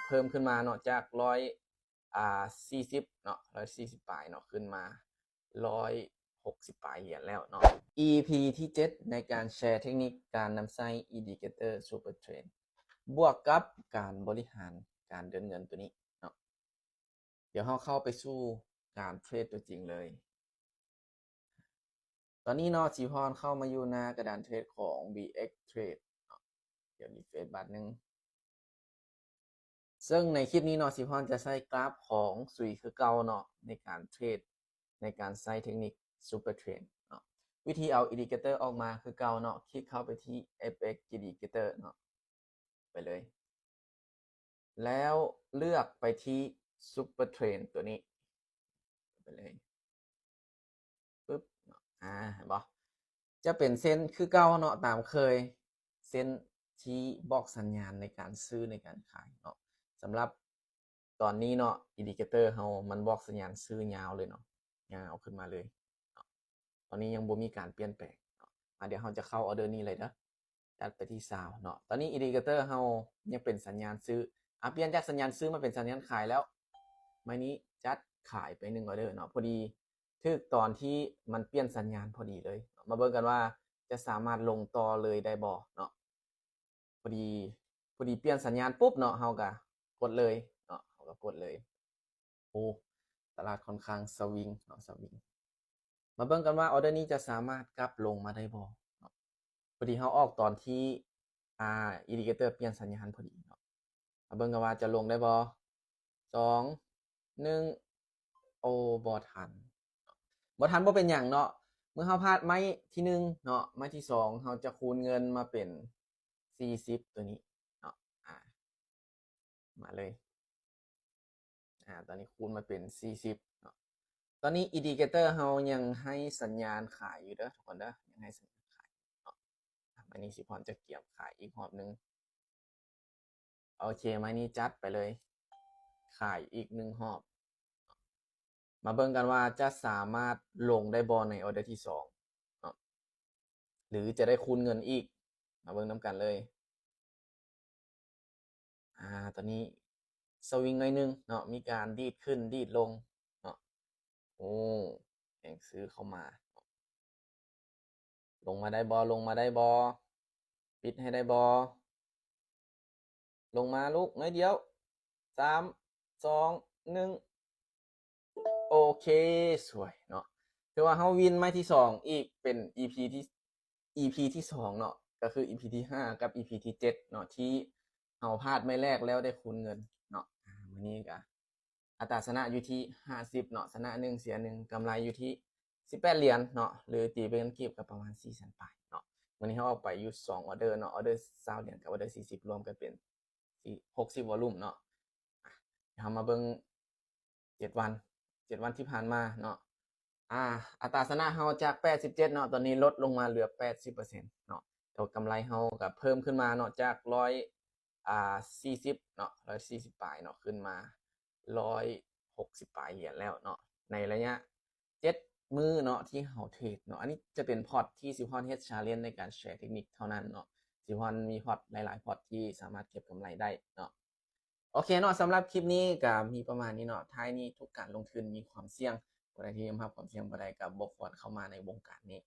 ເພີ່ມຂຶ້ນມາເນາະ ຈາກຮ້ອຍ ອ່າ ສີ່ສິບເນາະ ຮ້ອຍສີ່ສິບປາຍເນາະ ຂຶ້ນມາຮ້ອຍຫົກສິບປາຍຫຼຽນແລ້ວເນາະ. ອີພີທີເຈັດ ໃນການແຊເທັກນິກການນຳໃຊ້ Indicator Super Trend ບວກກັບການບໍລິຫານການເດີນເງິນໂຕນີ້ເນາະ. ດຽວເຮົາເຂົ້າໄປສູ່ການເທຣດຕົວຈິງເລີຍ. ຕອນນີ້ເນາະ ສີພອນເຂົ້າມາຢູ່ໜ້າກະດານເທຣດຂອງ BX Trade ເນາະ. ດຽວ refresh ບາດໜຶ່ງ. ເຊິ່ງໃນຄລິບນີ້ເນາະ ສີພອນຈະໃຊ້ກຣາຟຂອງ sui ຄືເກົ່າເນາະ ໃນການເທຣດ ໃນການໃຊ້ເທັກນິກ Super Trend ເນາະ. ວິທີເອົາ Indicator ອອກມາຄືເກົ່າເນາະ ຄລິກເຂົ້າໄປທີ່ FX Indicator ເນາະ ໄປເລີຍ ແລ້ວເລືອກໄປທີ່ Super Trend ຕົວນີ້ ໄປເລີຍ ປຶບເນາະ. ອາ ເຫັນບໍ່ ຈະເປັນເສັ້ນຄືເກົ່າເນາະ ຕາມເຄີຍ ເສັ້ນທີ່ບອກສັນຍານໃນການຊື້ໃນການຂາຍເນາະ. ສຳລັບຕອນນີ້ເນາະ Indicator ເຮົາມັນບອກສັນຍານຊື້ຍາວເລີຍເນາະ ຍາວຂຶ້ນມາເລີຍເນາະ. ຕອນນີ້ຍັງບໍ່ມີການປ່ຽນແປງເນາະ. ອາ ດຽວເຮົາຈະເຂົ້າອອເດີນີ້ເລີຍເດີ ຈັດໄປທີ່ຊາວເນາະ. ຕອນນີ້ Indicator ເຮົາຍັງເປັນສັນຍານຊື້ ອາ ປ່ຽນຈາກສັນຍານຊື້ມາເປັນສັນຍານຂາຍແລ້ວ. ໄມ້ນີ້ຈັດຂາຍໄປໜຶ່ງອອເດີເນາະ ພໍດີຖືກຕອນທີ່ມັນປ່ຽນສັນຍານພໍດີເລີຍ. ມາເບິ່ງກັນວ່າຈະສາມາດລົງຕໍ່ເລີຍໄດ້ບໍ່ເນາະ. ພໍດີ ພໍດີປ່ຽນສັນຍານປຸບເນາະ ເຮົາກະກົດເລີຍເນາະ ເຮົາກະກົດເລີຍ. ໂອ້ ຕະຫຼາດຄ່ອນຂ້າງສະວິງເນາະ ສະວິງ. ມາເບິ່ງກັນວ່າອອເດີນີ້ຈະສາມາດກັບລົງມາໄດ້ບໍ່ເນາະ. ພໍດີເຮົາອອກຕອນທີ່ ອ່າ Indicator ປ່ຽນສັນຍານພໍດີເນາະ. ມາເບິ່ງກັນວ່າຈະລົງໄດ້ບໍ່. ສອງ ໜຶ່ງ ໂອ້ ບໍ່ທັນ ບໍ່ທັນບໍ່ເປັນຫຍັງເນາະ. ເມື່ອເຮົາພາດໄມ້ທີໜຶ່ງເນາະ ໄມ້ທີສອງເຮົາຈະຄູນເງິນມາເປັນສີ່ສິບ ຕົວນີ້ເນາະ. ອາ ມາເລີຍ ອາ ຕອນນີ້ຄູນມາເປັນສີ່ສິບເນາະ. ຕອນນີ້ Indicator ເຮົາຍັງໃຫ້ສັນຍານຂາຍຢູ່ເດີທຸກຄົນເດີ ຍັງໃຫ້ສັນຍານຂາຍເນາະ. ອາ ໄມ້ນີ້ສີພອນຈະກຽມຂາຍອີກຮອບໜຶ່ງ. ໂອເຄ ໄມ້ນີ້ຈັດໄປເລີຍ ຂາຍອີກໜຶ່ງຮອບ. ມາເບິ່ງກັນວ່າຈະສາມາດລົງໄດ້ບໍ່ໃນອອເດີທີສອງເນາະ ຫຼືຈະໄດ້ຄູນເງິນອີກ. ມາເບິ່ງນຳກັນເລີຍ. ອາ ຕອນນີ້ສະວິງໜ້ອຍໜຶ່ງເນາະ ມີການດີດຂຶ້ນດີດລົງເນາະ. ໂອ້ ແຮງຊື້ເຂົ້າມາ. ລົງມາໄດ້ບໍ່? ລົງມາໄດ້ບໍ່? ປິດໃຫ້ໄດ້ບໍ່? ລົງມາລູກ ໜ້ອຍດຽວ. ສາມ ສອງ ໜຶ່ງ. ໂອເຄ ສວຍເນາະ. ຖືວ່າເຮົາວິນໄມ້ທີສອງອີກ ເປັນອີພີທີ ອີພີທີສອງເນາະ ກະຄືອີພີທີຫ້າກັບອີພີທີເຈັດເນາະ ທີ່ເຮົາພາດໄມ້ແລກແລ້ວໄດ້ຄູນເງິນເນາະ. ອາ ມື້ນີ້ກະ ອັດຕາຊະນະຢູ່ທີ່ຫ້າສິບເນາະ ຊະນະໜຶ່ງ ເສຍໜຶ່ງ ກຳໄລຢູ່ທີ່ສິບແປດຫຼຽນເນາະ ຫຼືຕີເປັນເງິນກີບກໍປະມານສີ່ແສນປາຍເນາະ. ມື້ນີ້ເຮົາອອກໄປຢູ່ສອງອອເດີເນາະ ອອເດີຊາວຫຼຽນກັບອອເດີສີ່ສິບ ລວມກັນເປັນສີ່ ຫົກສິບວໍລຸ່ມເນາະ. ອາ ດຽວເຮົາມາເບິ່ງເຈັດວັນ ເຈັດວັນທີ່ຜ່ານມາເນາະ. ອາ ອັດຕາຊະນະເຮົາຈາກແປດສິບເຈັດເນາະ ຕອນນີ້ລົດລົງມາເຫຼືອແປດສິບເປີເຊັນເນາະ. ແຕ່ວ່າກຳໄລເຮົາກໍເພີ່ມຂຶ້ນມາເນາະ ຈາກຮ້ອຍ ອ່າ ສີ່ສິບເນາະ ຮ້ອຍສີ່ສິບປາຍເນາະ ຂຶ້ນມາຮ້ອຍຫົກສິບປາຍຫຼຽນແລ້ວເນາະ ໃນໄລຍະເຈັດມື້ເນາະທີ່ເຮົາເທຣດເນາະ. ອັນນີ້ຈະເປັນພອດທີ່ສີພອນເຮັດ challenge ໃນການແຊເທັກນິກເທົ່ານັ້ນເນາະ. ສີພອນມີພອດຫຼາຍໆພອດທີ່ສາມາດເກັບກຳໄລໄດ້ເນາະ. ໂອເຄເນາະ ສຳລັບຄລິບນີ້ກໍມີປະມານນີ້ເນາະ. ທ້າຍນີ້ທຸກການລົງທຶນມີຄວາມສ່ຽງ. ຜູ້ໃດທີ່ຍອມຮັບຄວາມສ່ຽງບໍ່ໄດ້ກໍບໍ່ຄວນເຂົ້າມາໃນວົງການນີ້.